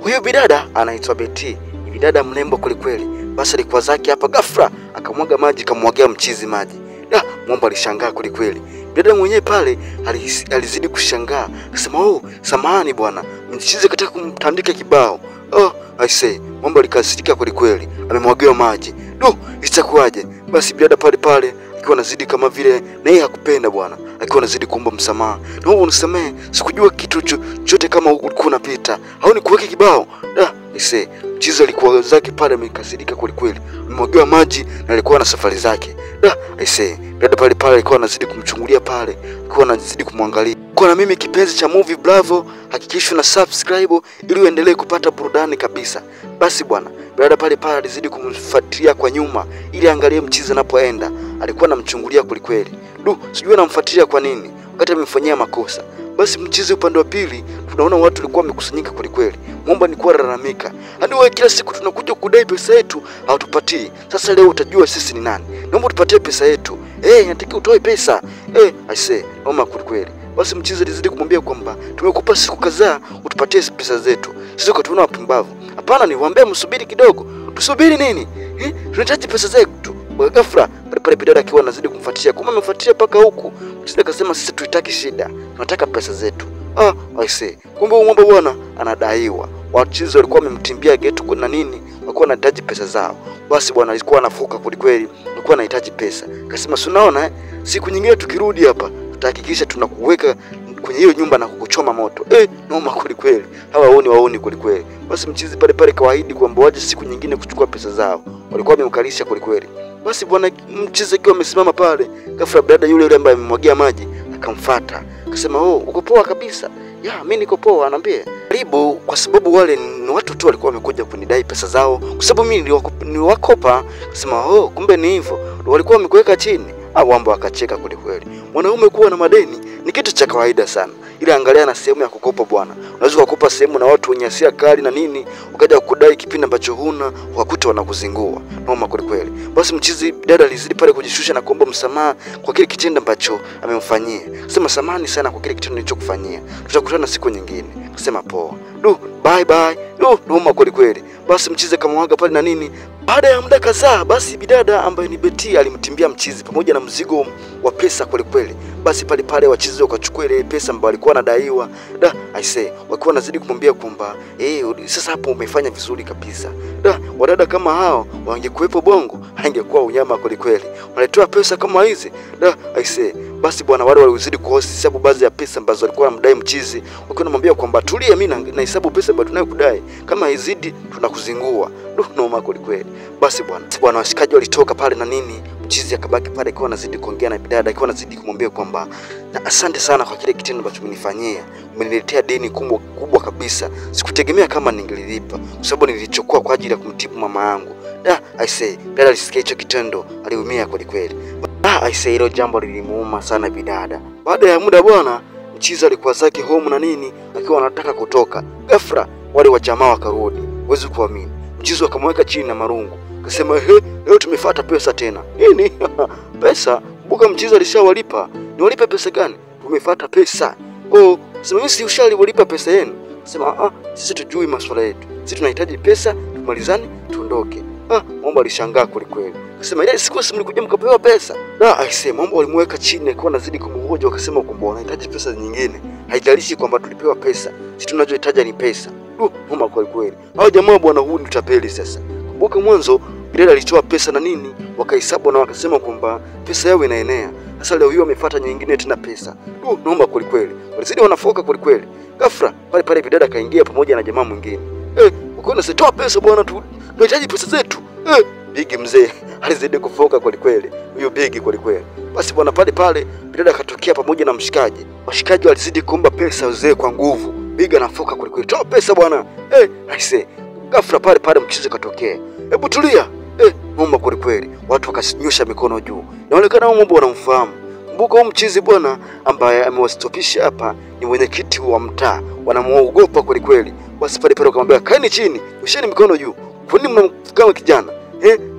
Huyu bidada anaitwa Beti, ni bidada mrembo kwelikweli. Basi alikuwa zake hapa, ghafla akamwaga maji, kamwagia mchizi maji. Da, mwamba alishangaa kwelikweli. Bidada mwenyewe pale alizidi kushangaa, akasema oh, samahani bwana. Mchizi akataka kumtandika kibao. Oh, I say, mwamba alikasirika kwelikweli, amemwagiwa maji. Du, itakuwaje? Basi bidada pale pale akiwa anazidi kama vile na yeye hakupenda bwana, akiwa anazidi kuomba msamaha. Naomba unisamehe, sikujua kitu chochote kama ulikuwa unapita. Au nikuweke kibao? Da, I say, mchizi alikuwa zake pale amekasirika kwelikweli, amemwagiwa maji na alikuwa na safari zake. Da, I say, bidada pale pale alikuwa anazidi kumchungulia pale, alikuwa anazidi kumwangalia. Kwa na mimi kipenzi cha Movie Bravo, hakikisha na subscribe ili uendelee kupata burudani kabisa. Basi bwana, bidada pale pale alizidi kumfuatilia kwa nyuma ili angalie mchizi anapoenda. Alikuwa anamchungulia kwelikweli. Du, sijui anamfuatilia kwa nini wakati amemfanyia makosa. Basi mchizi upande wa pili tunaona watu walikuwa wamekusanyika kwelikweli. Mwamba ni kuwa lalamika. Hadi wewe kila siku tunakuja kudai pesa yetu hautupatii. Sasa leo utajua sisi ni nani. Naomba tupatie pesa yetu. Nataka utoe pesa. I say, naomba kwelikweli. Basi mchizi alizidi kumwambia kwamba tumekupa siku kadhaa utupatie pesa zetu. Sisi ukatuona wapumbavu. Hapana, niwaambie msubiri kidogo. Tusubiri nini? Tunahitaji pesa zetu. Ghafla pale pale bidada akiwa anazidi kumfuatilia. Kumbe amemfuatilia mpaka huku. Mchizi akasema sisi tuitaki shida. Tunataka pesa zetu. Ah, I say. Kumbe huyu mwamba bwana anadaiwa. Wachizi walikuwa wamemtimbia getu na nini? Walikuwa wanahitaji pesa zao. Basi bwana alikuwa anafuka kwelikweli, alikuwa anahitaji pesa. Akasema si unaona siku nyingine tukirudi hapa tutahakikisha tunakuweka kwenye hiyo nyumba na kukuchoma moto. Noma kwelikweli. Hawa waoni kwelikweli. Basi mchizi pale pale kawaahidi kwamba waje siku nyingine kuchukua pesa zao. Walikuwa wamemkalisha kwelikweli. Basi bwana mchizi akiwa amesimama pale, ghafla bidada yule yule ambaye amemwagia maji akamfuata. Akasema oh, uko poa kabisa. Ya, mimi niko poa, anambie. Karibu, kwa sababu wale ni watu tu walikuwa wamekuja kunidai pesa zao. Kwa sababu mimi niliwakopa. Akasema oh, kumbe ni hivyo. Walikuwa wamekuweka chini. Wambo akacheka kwelikweli. Mwanaume kuwa na madeni ni kitu cha kawaida sana. Ila angalia na sehemu ya kukopa bwana. Unaweza kukopa sehemu na watu wenye hasira kali na nini, ukaja kudai kipindi ambacho huna, ukakuta wanakuzingua. Noma kwelikweli. Basi mchizi dada alizidi pale kujishusha na kuomba msamaha kwa kile kitendo ambacho amemfanyia. Sema samahani sana kwa kile kitendo nilichokufanyia. Tutakutana siku nyingine. Sema poa. Du, bye bye. Du, noma kwelikweli. Basi mchizi akamwaga pale na nini. Baada ya muda kadhaa, basi bidada ambaye ni Beti alimtimbia mchizi pamoja na mzigo wa pesa kwelikweli. Basi pale pale wachizi wakachukua ile pesa ambayo alikuwa anadaiwa. Da, I say, wakiwa wanazidi kumwambia kwamba sasa hapo umefanya vizuri kabisa. Da, wadada kama hao wangekuepo Bongo, haingekuwa unyama kwelikweli. Wanatoa pesa kama hizi. Da, I say, basi bwana wale walizidi kuhesabu baadhi ya pesa ambazo walikuwa wanamdai mchizi. Wakiwa wanamwambia kwamba tulia, mimi nahesabu pesa ambazo tunayokudai. Kama izidi tunakuzingua. Du, noma kwelikweli. Basi bwana washikaji walitoka pale na nini, mchizi akabaki pale akiwa anazidi kuongea na bidada, akiwa anazidi kumwambia kwamba na asante sana kwa kile kitendo ambacho umenifanyia. Umeniletea deni kubwa kubwa kabisa. Sikutegemea kama ningelilipa kwa sababu nilichukua kwa ajili ya kumtibu mama yangu. Da, I say, bidada alisikia hicho kitendo, aliumia kwelikweli. Da, I say, hilo jambo lilimuuma sana bidada. Baada ya muda bwana, mchizi alikuwa zake home na nini, akiwa anataka kutoka. Ghafla wale wa jamaa wakarudi. Huwezi kuamini. Mchizi akamweka chini na marungu. Akasema leo tumefuata pesa tena. Nini? Pesa? Kumbuka mchizi alishawalipa. Niwalipe pesa gani? Tumefuata pesa. Oh, sema mimi si ushaliwalipa pesa yenu. Sema sisi tujui masuala yetu. Sisi tunahitaji pesa, tumalizane, tuondoke. Mwamba alishangaa kwelikweli. Akasema ile siku si mlikuja mkapewa pesa? Da, I say, mwamba walimweka chini akiwa anazidi kumhoja, akasema kwamba wanahitaji pesa nyingine. Haijalishi kwamba tulipewa pesa. Sisi tunachohitaji ni pesa. Du, mwamba kwelikweli. Hao jamaa bwana, huu ni utapeli sasa. Kumbuka mwanzo bidada alitoa pesa na nini, wakahesabu na wakasema kwamba pesa yao inaenea. Sasa leo hiyo amefuata nyingine tena pesa. Du, naomba kwelikweli. Walizidi wanafoka kwelikweli. Ghafla pale pale bidada kaingia pamoja na jamaa mwingine. Ukiona sitoa pesa bwana, tunahitaji pesa zetu. Bigi mzee alizidi kufoka kwelikweli. Huyo Bigi kwelikweli. Basi bwana pale pale bidada akatokea pamoja na mshikaji. Washikaji walizidi kuomba pesa uzee kwa nguvu. Bigi anafoka kwelikweli. Toa pesa bwana. I say. Ghafla pale pale mchizi katokea. Hebu tulia. Ngomba kwelikweli. Watu wakanyosha mikono juu. Inaonekana huyu mambo wanamfahamu. Kumbuka huyu mchizi bwana ambaye amewastopisha hapa ni mwenyekiti wa mtaa. Wanamuogopa kwelikweli. Basi pale pale wakamwambia kaeni chini, nyosheni mikono juu. Kwa nini mnamkama kijana?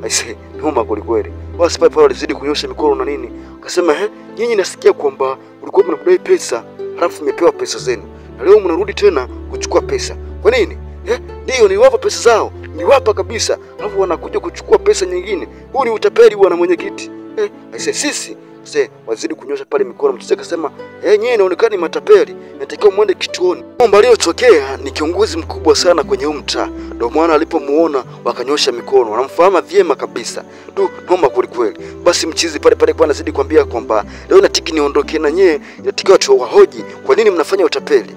I say, noma kwelikweli. Basi pale pale walizidi kunyosha mikono na nini. Akasema nyinyi nasikia kwamba mlikuwa mnadai pesa, halafu mmepewa pesa zenu. Na leo mnarudi tena kuchukua pesa. Kwa nini? Ndio niliwapa pesa zao, niliwapa kabisa. Alafu wanakuja kuchukua pesa nyingine. Huu ni utapeli bwana mwenyekiti. Aise sisi sasa wazidi kunyosha pale mikono. Mchizi akasema, nyewe inaonekana ni matapeli, natakiwa muende kituoni. Mambo aliyotokea ni kiongozi mkubwa sana kwenye huu mtaa, ndio maana alipomuona wakanyosha mikono, wanamfahamu vyema kabisa. Tu noma kweli kweli. Basi mchizi pale pale kwa anazidi kuambia kwamba leo natiki niondoke na nyewe, inatakiwa tuwahoji kwa nini mnafanya utapeli.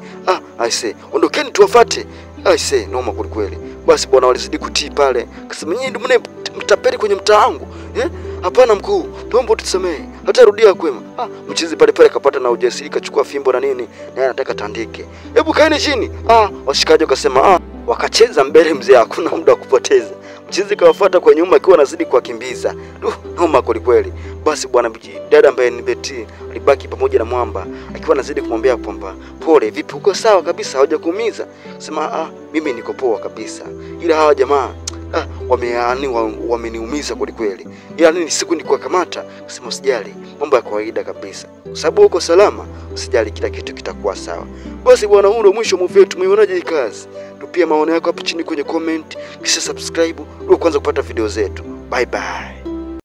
Aise, ondokeni tuwafate. Aise, noma kweli kweli. Basi bwana walizidi kutii pale. Akasema nyinyi ndio mne mtapeli kwenye mtaa wangu. Hapana mkuu, tuombe tusamehe. Hatarudia kwema. Mchizi pale pale kapata na ujasiri, kachukua fimbo na nini, naye anataka tandike. Hebu kaeni chini. Washikaji wakasema wakacheza mbele mzee, hakuna muda wa kupoteza. Mchizi kawafuata kwa nyuma akiwa anazidi kuwakimbiza. Noma kweli kweli. Basi bwana dada ambaye ni Beti alibaki pamoja na Mwamba akiwa anazidi kumwambia kwamba pole, vipi uko sawa kabisa, hawajakuumiza? Sema mimi niko poa kabisa. Ila hawa jamaa wameniumiza kweli kweli. Ila nini siku nikuwakamata, sema usijali, mambo ya kawaida kabisa. Kwa sababu uko salama, usijali, kila kitu kitakuwa sawa. Basi bwana, huu ndio mwisho movie yetu. Umeionaje hii kazi? Tupia maoni yako hapo chini kwenye comment, kisha subscribe ili kwanza kupata video zetu. Bye bye.